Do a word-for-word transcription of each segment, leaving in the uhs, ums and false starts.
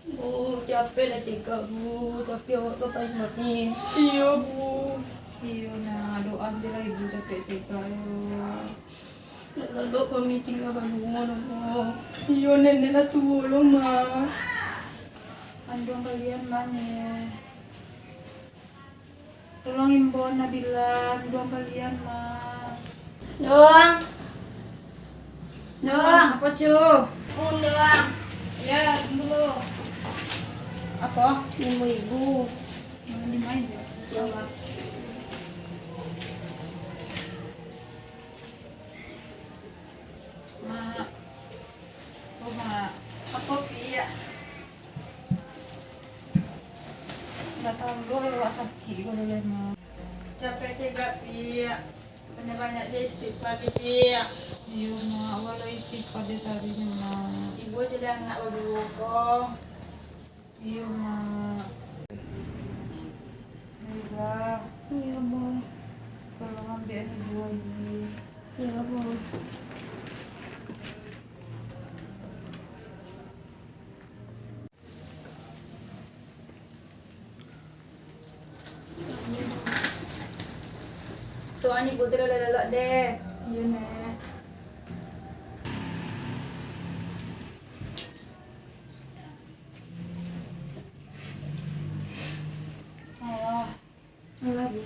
Bu, capek lah cegak, Bu, tapi awak ka pai main. Iyo, Bu. Iyo, nak, doa je lah ibu capek cegak, yo. Nak lalok kami tingga banua, nak, Bu. Iyo, nenek lah tuo lo, Ma. Anduang kalian, Ma, nyo. Tolong imbau Nabila, anduang kalian, Ma. Dong. Dong. Apo, Cu? Pun, Dong. Ya, tunggu. Apo? Limo ribu. Limo ribu. Ya. Mak. Oh, Mak. Apo, Piak? Ndak tahu doh, awak sakik ko dulu, Mak. Capek cegak, Piak. Banyak-banyak je istighfar, Piak. Iyo, Mak. Awak lah istighfar je tadi, Mak. Ibu jadi anak baduo ko. Iyo, Mak. Baiklah. Iyo, Bu. Tolong ambiak ni dua ni. Iyo, Bu. Soalnyo ibu tu lah lalok deh. Iyo, Nek. Alah. Alah, Bu.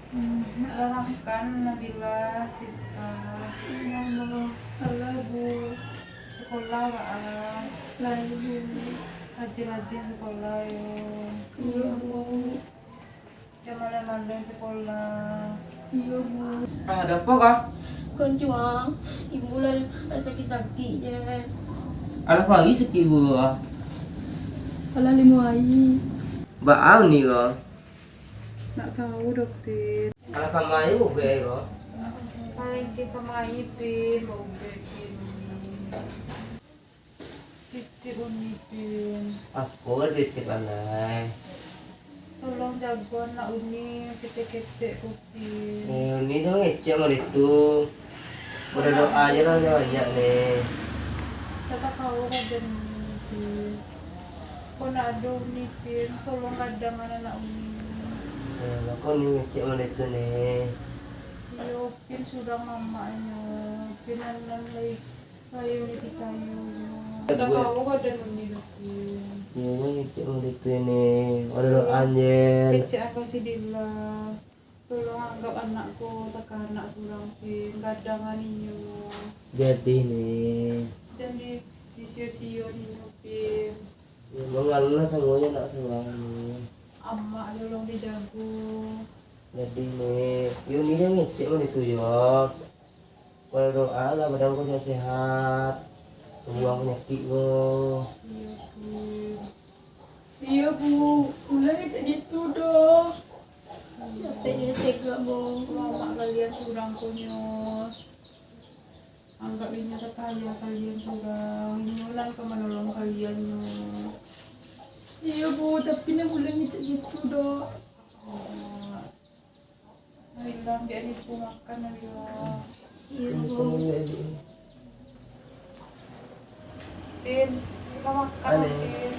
Hmm, alah makan, Nabila, Siska. Alah, Bu. Alah, Bu. Sekolah, Baa. Lah, Bu. Rajin-rajin sekolah, yo. Iyo, Bu. Jan maleh-maleh sekolah. Iyo, Bu. Ah, ado apo, Kak? Koncuang, ibu lah, lah sakik-sakik je. Alah, pagi sakik, Bu, ah? Alah, limo ari. Baa ni, Kak? Ndak tahu doh, Pin. Alah, kamari ubek, Kak? Paling ke kamari, Pin, ubek, Pin. Pitih uni, Pin. Apo pitih pandai? Tolong jago anak uni, ketek-ketek ko, Pin. Eh, uni tu ngecek mode tu. Berdoa aja lah banyak ni. Kata kau badan uni, Pin. Kau nak ada uni, Pin. Tolong gadang anak uni. Eh, kau ni ngecek mode tu ni. Iyo, Pin surang mamaknyo. Pin anan lai. Ayo, ni picayo, yo. Kata kau, kau ada nuni lagi. Iyo, ni cek mode tu ni. Ada doa, Anjel. Kecek angka sidillah. Tolong anggap anak ko takanak surang, Pin. Gadangan inyo. Jadi ni. Jan di, disio-sio inyo, Pin. Yo, mangalah samuanyo nak surang ni. Amak tolong dijago. Jadi ni, yo ni jan ngecek mode tu, yo. Kalau doa lah badan ko sehat-sehat. Buang panyakik ko. Iyo, Bu. Iyo, Bu. Ulah cak gitu doh. Capek je cegak, Bu. Mamak kalian surang ko nyo. Anggap inyo tetangga kalian surang. Inyo lah ka manolong kalian nyo. Iyo, Bu, tapi nak ulah cak gitu doh. Nabila, ambiak ni tu makan, Nabila. Iyo, Bu. Pin, Nabila makan, Pin.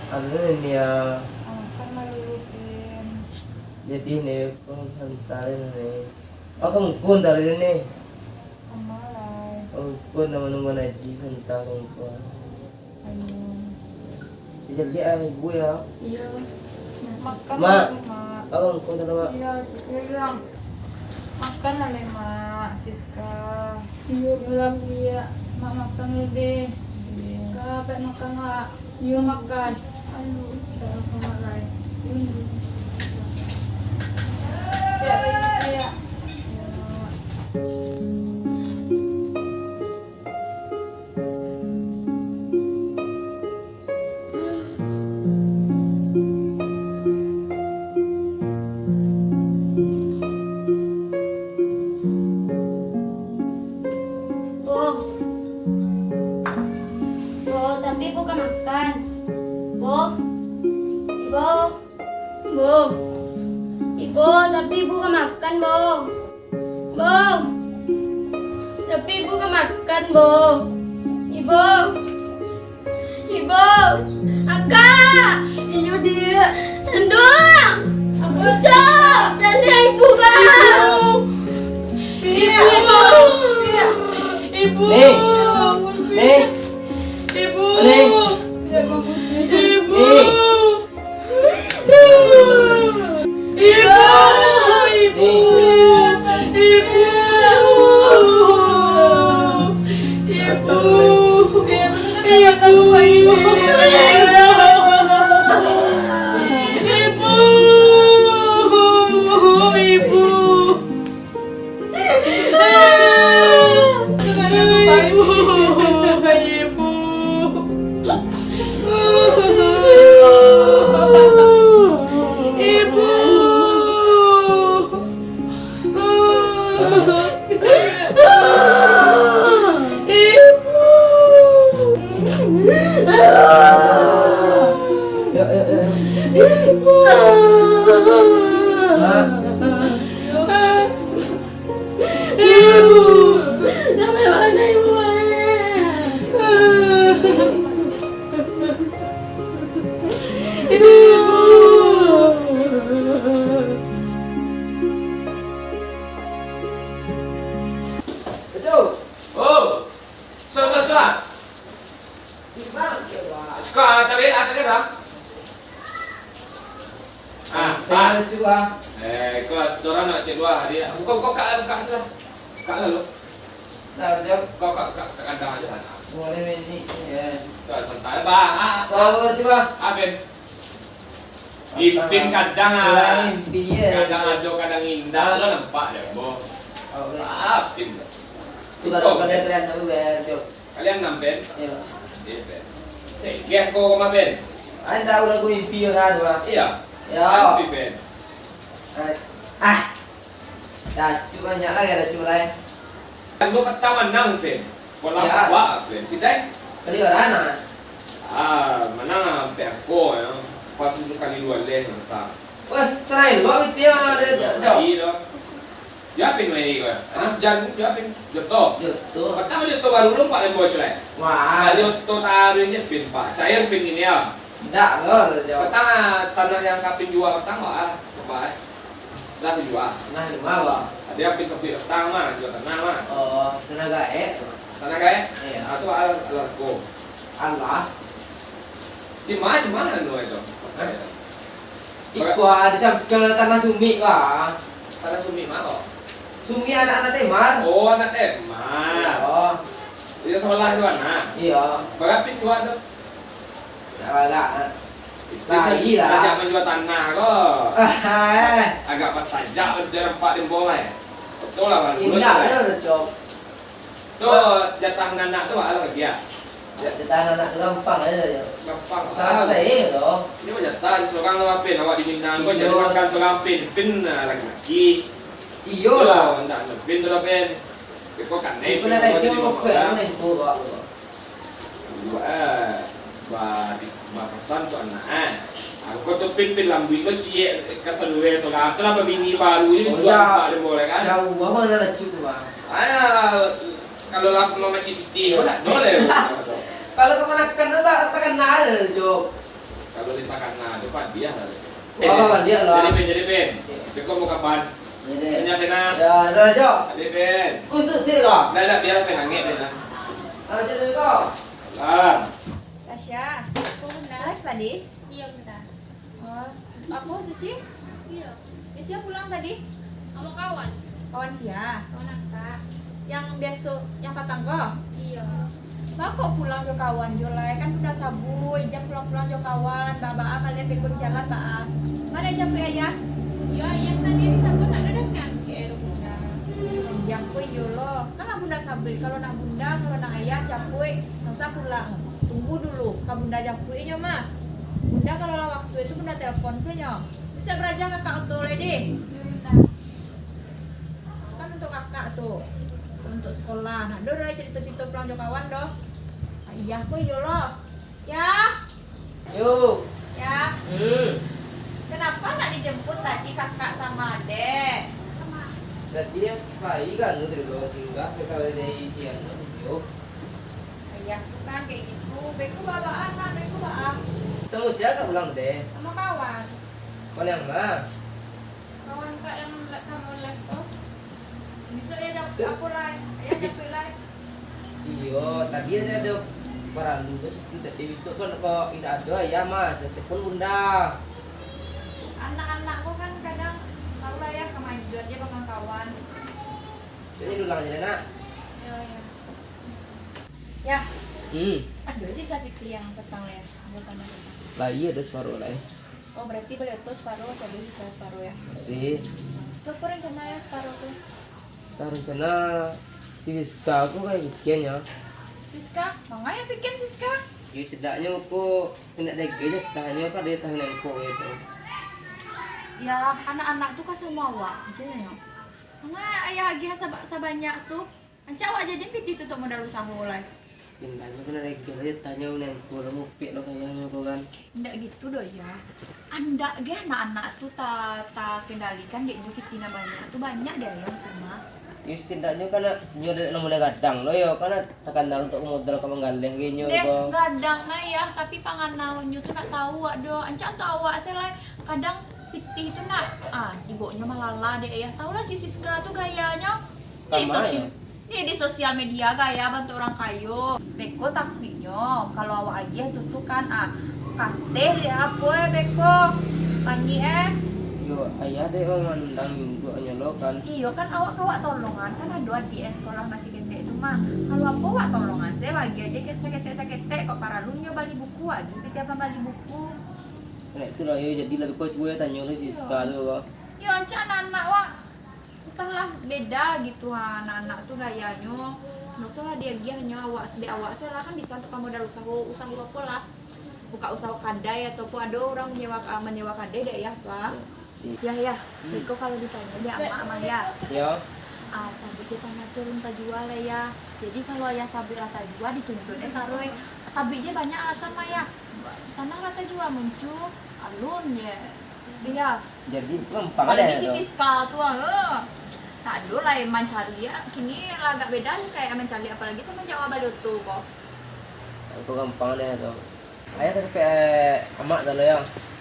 Anu ni, ya. Ah, makan lah dulu, Pin. Jadi ni, pun santai ni. Oh, kamu pun dari ni. Amalai. Kamu pun nama-nama Najib, santai kamu pun. Ayo. Jadi, ah, ibu ya. Iyo. Makan Mak. Dulu, Mak. Abang, kau tak, Mak? Iyo, iyo, Yang. Makan lah, Mak, Siska. Iyo, belum dia. Mak makan dulu deh. Iya. Siska, baik makan, Mak. Iyo, makan. Aduh, dah makan, Mak, lai. Iyo. Ya, ya, ya. Ya. Bo. Bo, tapi Bu ka makan. Bo. Bo. Bo. Ambo. Ibu. Ibu. Akak. Iyo, Diak. Induang. Apo? Cok. Caliak ibu, Bang. Ibu. Ibu. Ibu. Ning. Ning. Ibu. Ning. Ibu. Ning. Ibu, ibu, ibu, ibu, ibu, ibu. Ibu, ibu. Ibu. Ibu. Ibu. Ibu, sampai mana ibu, eh? Ibu. Betul. Oh. Suah, suah, suah. Suka, ah, tadi, ah, tadi, bang. Ah, ah. Tengah lucu, ah. Eh, kau setoran nak cek dua hari. Buka, buka, buka, buka sudah. Buka lalu. Nah, jap. Kau, kau, kau, kau kandang aja, ah. Boleh, Meni. Ya. Kau santai, bang. Ah, ah. Kau lucu, ah. Ah, Ben. Ipin kadang, ah, mimpi, ya. Kadang ado, kadang indak, lo nampak dek ambo. Oh, iya. Ipin. Itu kalau pada kalian tahu, ya, Cok. Kalian enam, Ben? Iya. Iya, Ben. Segeh ko rumah, Ben. Anda udah ku mimpi, ya, kan, Bang? Iya. Ya. Mimpi, Ben. Eh, ah. Dacuk banyak lah, ya, dacuk lah, eh. Ambo patang manang, Ben. Bola awak, Ben. Sidai? Kali orang, ah. Ah, manang ampek ako, ya. Pas itu kali dua leh, masa. Wah, sarai dua, Witi, ya, ada, ada. Iya, dah. Yo, Ben, main ko. Hah? Jan, yo, Ben. Joto. Joto. Patang joto baru lo, Pak, lemboi, Cek. Wah. Nah, joto taruih je, Ben, Pak. Cair, Ben, ini, ya. Ndak, lo, Cok. Patang, ah, tanah yang kapin jua patang, Pak, ah. Apa, eh? Lah, jua. Nah, di mana, Bang? Ado yang pin sapi petang mah, jua tanah mah. Oh, tanah gaek. Tanah gaek? Iya. Ah, tu alah, alah ko. Alah. Di mana, di mana tu itu? Hah? Iko, ah, di sam-, ke tanah Sumik, Bang. Tanah Sumik mana, Bang? Sumik anak-anak Temar. Oh, anak Temar. Iya. Iya, sebelah tu, anak. Iya. Berapa jua tu? Nak balak, ha. Itu lai sa-, lah. Sajak manjua tanah ko. Ah, eh. Agak pasajak batua nampak dek ambo, eh. Betul lah, Bang. Indak, Bang. Betul, Cok. Tu, jatah nanak tu, alah, dia. Jatah nanak tu gampang aja, Cok. Gampang. Salasai tu. Ini mah jatah, surang tu, Pin. Awak di Minang ko, iyo, jadi makan surang, Pin. Pin, ah, laki-laki. Iyolah. Tu, ndak, Pin tu lah, Pin. Iko kan, eh, Pin, pun ada Pin, itu, Pin, pun ada itu, kok. Ba-, bapasan tu anak, eh. Angko tu Pin, Pin, lambuik lo ciek ka saluruah saudara tu lah, babini baru je. Oh, bisuak iya. Nampak dek ambo lah kan. Jauah mah nak lacuk tu, Bang. Ah, kalau lah mamacik pitih, kau nak dole. Kalau kamanakan tu tak, tak takana, Cok. Kalau di takana tu padiah lah. Wah, padiah lah. Jadi, Pin, jadi, Pin. Beko mau kapan? Jadi. Banyak, Pin, ah. Ya, dah, Cok. Jadi, Pin. Untuk tidak lah. Dah, dah, biar Pin angek, Pin, ah. Ah, jadi, Cok. Salam. Tasya, kau benar? Kelas tadi? Iya, benar. Oh, apa, Suci? Iya. Ya, siapa pulang tadi? Sama kawan. Kawan sia? Kawan akak. Yang biaso, yang patang ko? Iya. Baa kok pulang jo kawan jo lai, kan Bunda Sabui, jan pulang-pulang jo kawan, baa-baa kalian beko di jalan, baa. Mano japuik ayah? Iyo, ayah tadi di sabun nak ado kan, ke Bunda. Ayah ko iyo lo, kan lah Bunda Sabui, kalau nak Bunda, kalau nak ayah, japuik, ndak usah pulang. Tunggu dulu, ka Bunda japuik inyo mah. Bunda kalau lah waktu itu Bunda telepon se nyo. Bisa baraja kakak oto lai deh. Kan untuk kakak tu. Untuk sekolah. Nah, ado lai carito-carito pulang jo kawan doh. Ayah ko iyo lo. Yah. Yo. Yah. Hmm. Kenapa ndak dijemput tadi kakak sama adek? Tadi yo, pai ka anu tadi lo, singgah P K W D I siang tu, tujuh. Ayah tu kan kayak gitu, beko bawa anak, beko bawa. Samo sia ka pulang teh? Samo kawan. Kawan yang ma? Kawan kak yang samo les tu. Besok ya dap-, apo lai? Ayah dapet lai. Iyo, tadi ado, ado paralu tu situ, tapi besok kan kok indak ado ayah, Mas, telepon bunda. Anak-anak ko kan kadang, tau lah ya, kamajuan je bakangkauan. Jadi ulang je, Nak. Yo, yo. Ya. Hmm. Ado sisa pitih yang petang ya, buat anak petang. Lah, iyo, ado saparuah lai. Oh, berarti baliau tu saparuah, masih ado sisa saparuah ya? Masih. Tu apo rencana ya saparuah tu? Nah, rencana si Siska ko kayak bikin ya. Siska? Manga yang bikin Siska? Yo, setidaknyo ko indak dege je, tahanyo kan ado tahan nengko gitu. Ya, anak-anak tu ka samo awak je nyo. Manga ayah agiah saba-, sabanyak tu? Ancak awak jadi pitih tu untuak modal usaho lai. Indak, itu kan ado ego aja tanyo nengko lo, mupik lo kayanyo ko kan. Indak gitu doh, ya. Andak ge anak-anak tu ta-, takendalikan dek nyo pitih nan banyak tu, banyak deh ayah tu mah. Yo, setidaknyo kan nyo dek nan mulai gadang lo yo, kan takanal untuak modal ka manggaleh ge nyo. Deh, ko gadang nah ya, tapi panganau nyo tu nak tahu awak doh. Ancak tu awak se lai, kadang pitih tu nak, ah, dibawaknyo malala dek ayah. Tahu lah si Siska tu gayanyo. Di Sama sosi-, ya. Di, di sosial media gaya bantuak urang kayo. Beko takuiknyo, kalau awak agiah tu, tu kan, ah, kateh, apo eh, beko, pangik eh. Yo, ayah dek mandang induaknyo lo kan. Iyo kan, awak ka awak tolongan, kan ado adiak eh sekolah masih ketek tu mah. Kalau apo awak tolongan, se bagi aja ke saketek-saketek, kok paralunyo bali buku, aduh, satiap bali buku. Nah, itulah yo, jadi lah beko cubo yo tanyo lo si Siska tu ko. Yo, ancak anak-anak wak. Entahlah, beda gitu ha, anak-anak tu gayanyo. Ndak usah lah diagiahnyo, awak sendiri awak se lah kan bisa untuak ka modal usaho, usaho apo lah. Buka usaho kadai ataupun ado urang manyewa, ah, manyewa kadai dek ayah tu ah. Yah, yah. Hmm. Beko kalau ditanyo dek amak mah, yah. Yo. Ah, sabuik je tanah tu alun tajua lah, yah. Jadi kalau ayah sabuik lah tajua, dituntuik dek taruih. Sabuik je banyak alasan mah, yah. Tanah lah tajua, muncu, alun je. Iyo. Jadi gampang. Apalagi si Siska tu ah, eh. Tak ado lah mancaliak, kini lah agak beda kayak mancaliak, apalagi samanjak awak bali oto ko. Itu gampang deh tu. Ayah ka tampek, eh, amak tu lo yo.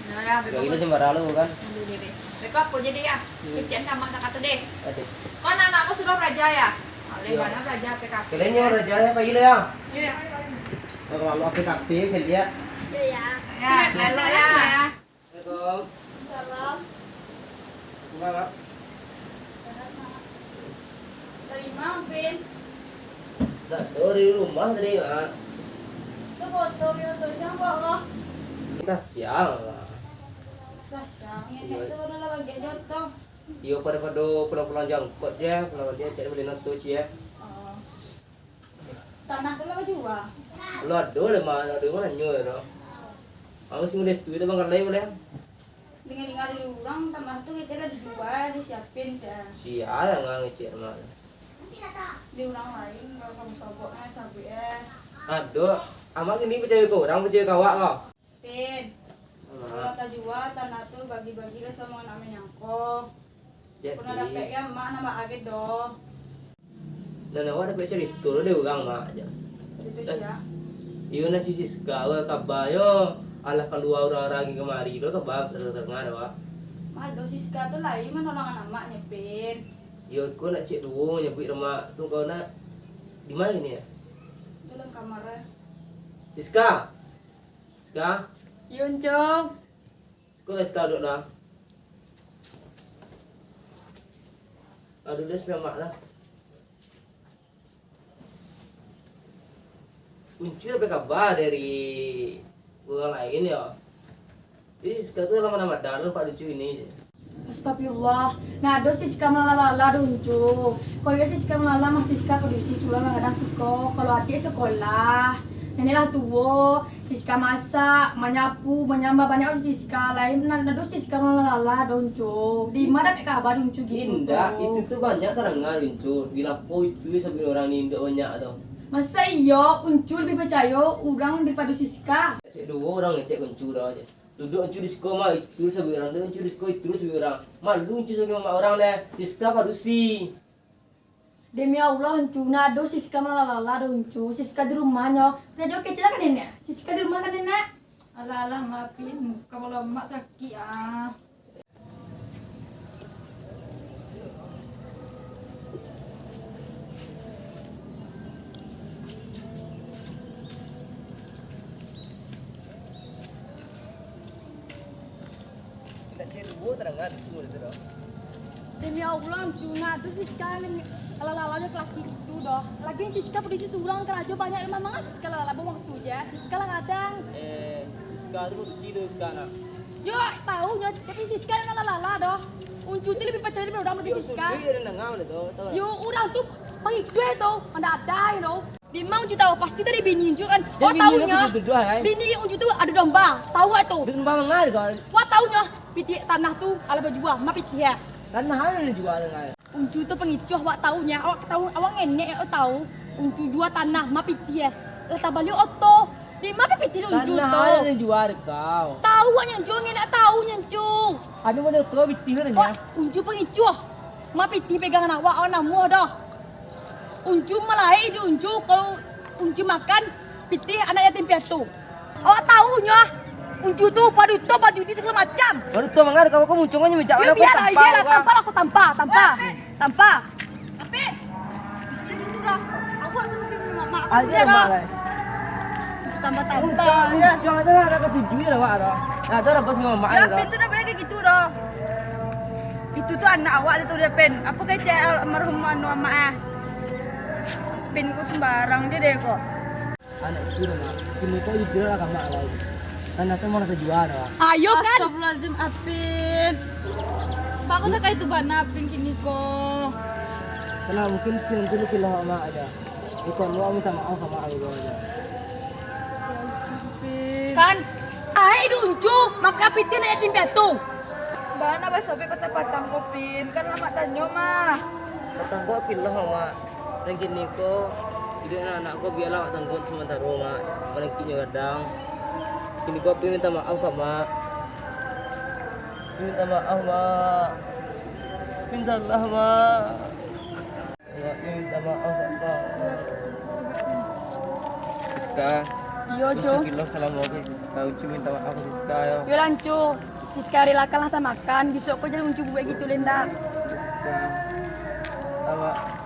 Yo, yo, beko. Gilo jambara lo kan. Aduh, deh, deh. Beko apo jadi ya? Hmm. Kecek ka amak tak kato deh. Ado. Ko anak-anak ko sudah baraja ya? Aleh, yo. Mano baraja P K P? Kalian yang baraja ya, pagi lo yo. Iyo, yo. Kalau P K P, bisa lihat. Iyo, yo. Yo, baraja ya. Assalamualaikum. Salam. Gimana, Mak? Sehat, Mak. Dari ma, Pin? Dak tahu, dari rumah tadi, Mak. Tu foto, foto siang, Pak, lo? Kita siang, Mak. Sudah siang. Iyo. Yang itu udah lah bagi aja, toh. Iyo, pado-pado pulang-pulang jangkok je, pulang dia cari beli noto, Ci, ya. Oh. Tanah tu lah bajua? Lah ado lah, ma-, ado manyo tu. Ang sing udah tu, itu bang kalai boleh. Dengar-dengar dari urang, tanah tu kecek lah dijual, disiapin, cak. Sia yang ngecek rumah tu? Di urang lain, kalau kamu sobok, eh, sabik, eh. Ado, amak gini percaya ke urang, percaya ke awak kau? Pin, kalau tajua tanah tu, bagi-bagi lah samo anak manyangko. Jadi. Pernah dapek kan, Mak, nama agen doh. Nan awak dapek carito lo dari urang, Mak, aja. Carito sia? Iyo, nan si Siska, weh, kabanyo alah kalua urang-urang kamari lo, kaba tadanga dek awak. Mak, do Siska tu lai manolongan amak nyo, Pin. Iyo, ko nak cek duo nyabuik rumah tu, kau nak di ma kini, ya? Dalam kamar, eh. Siska! Siska. Iyo, Uncu. Siko lah, Siska, duduak lah. Ah, duduak sebelah mak lah. Uncu dapek kaba dari urang lain, yo. Jadi, Siska tu lah mano-mano, nampak Uncu ini je. Astagfirullah. Nah, ado Siska malala-lala doh, Uncu. Kalau iyo Siska malala mah, Siska padusi sulam kadang siko. Kalau adiak sekolah, nenek lah tuo, Siska masak, manyapu, manyambah, banyak urang Siska. Lain, nah, ado Siska malala-lala doh, Uncu. Di ma dapek kaba Uncu gitu tu? Indak, itu tu banyak tadanga, Uncu. Di lapo itu sabuik urang ni indak banyak tu. Masa iyo Uncu lebih percayo urang daripado Siska? Cek duo urang ngecek Uncu dah je. Duduak Uncu di siko mah, itu sabuik urang. Duduak Uncu di siko, itu sabuik urang. Malu Uncu sabagai mamak urang deh. Siska padusi. Demi Allah, Uncu, ndak ado Siska malala-lala doh, Uncu. Siska di rumahnyo. Karajo kecek lah ka nenek. Siska di rumah ka nenek. Alah, alah, Mak Pin. Kapalo Mak sakik, ah. Demi Allah, Uncu, ndak ado Siska nan lala-lala jo laki itu doh. Lagian Siska padusi surang, karajo banyak, manga Siska lala-lala, buang wakatu se. Siska lah gadang. Eh, Siska tu padusi tu, Siska nak. Yo, tahu nyo, tapi Siska nan lala-lala doh. Uncu tu labiah pacaya dek urang pado Siska. Yo, urang tu pangicuah tu, mandadai tu. Di ma Uncu tahu? Pasti dari bini Uncu kan. Oh, tahu nyo. Bini Uncu tu ado domba. Tahu ndak tu? Domba manga tu? Wak tahu nyo. Pitih tanah tu alah bajua, ma pitih, eh. Tanah alah jua, dengar. Uncu tu pangicuah, awak tahu nyo. Awak tahu, awak ngenek, awak tahu. Uncu jua tanah, ma pitih, eh. Lah tabaliak oto. Di ma pitih Uncu tu? Tanah alah jua dek kau. Tahu awak nyo, Uncu ngenek, tahu nyo, Uncu. Anu mana kau pitih tu, Uncu pangicuah. Ma pitih pegangan awak, awak namuah doh. Uncu malaik di Uncu, kalau Uncu makan pitih anak yatim piatu. Awak tahu nyo ah, Uncu tu paduto, pajudi, sagalo macam. Paduto manga, kau, kau muncuang nyo mijak. Yo, bialah, bialah, tampa lah, aku tampa, tampa. Tampa. Tapi, itu lah. Aku rasa mungkin mamak aku. Tambah-tambah. Muncuang, muncuang tu lah, ado katuju lah, awak ado. Ado lah, bos mamak. Yo, Pin tu dak buliah kayak gitu doh. Itu tu anak awak tu dia, Pin. Apa kecek almarhum anu amak, eh? Pin ko sembarang je deh ko. Anak itu dah, Mak. Kini ko jujur lah ka Mak lai. Tanah tu manga tajua doh. Ayo kan. Astagfirullahaladzim, Apin. Mak ko takah itu bana, Apin, kini ko. Karena mungkin si Uncu tu pilah Mak aja. Iko, Mak minta maaf ka Mak dulu aja. Kan? Ai, di Uncu, makan pitih anak yatim piatu. Bana basobek patang-patang ko, Pin. Kan lah Mak tanyo mah. Patang ko pilah, Mak. Nan kini ko, iduik anak-anak ko bialah awak tangguang samantaro, Mak. Manangkiknyo gadang. Kini ko Apin minta maaf ka Mak. Apin minta maaf, Mak. Apin salah, Mak. Apin minta maaf, Mak. Siska. Iyo, Uncu. Uncu pilah salah mangko, Siska. Uncu minta maaf, Siska, yo. Yo lah, Uncu. Siska relakanlah tamakan. Bisuak ko jan Uncu buek gitu lai ndak. Siska. Awak.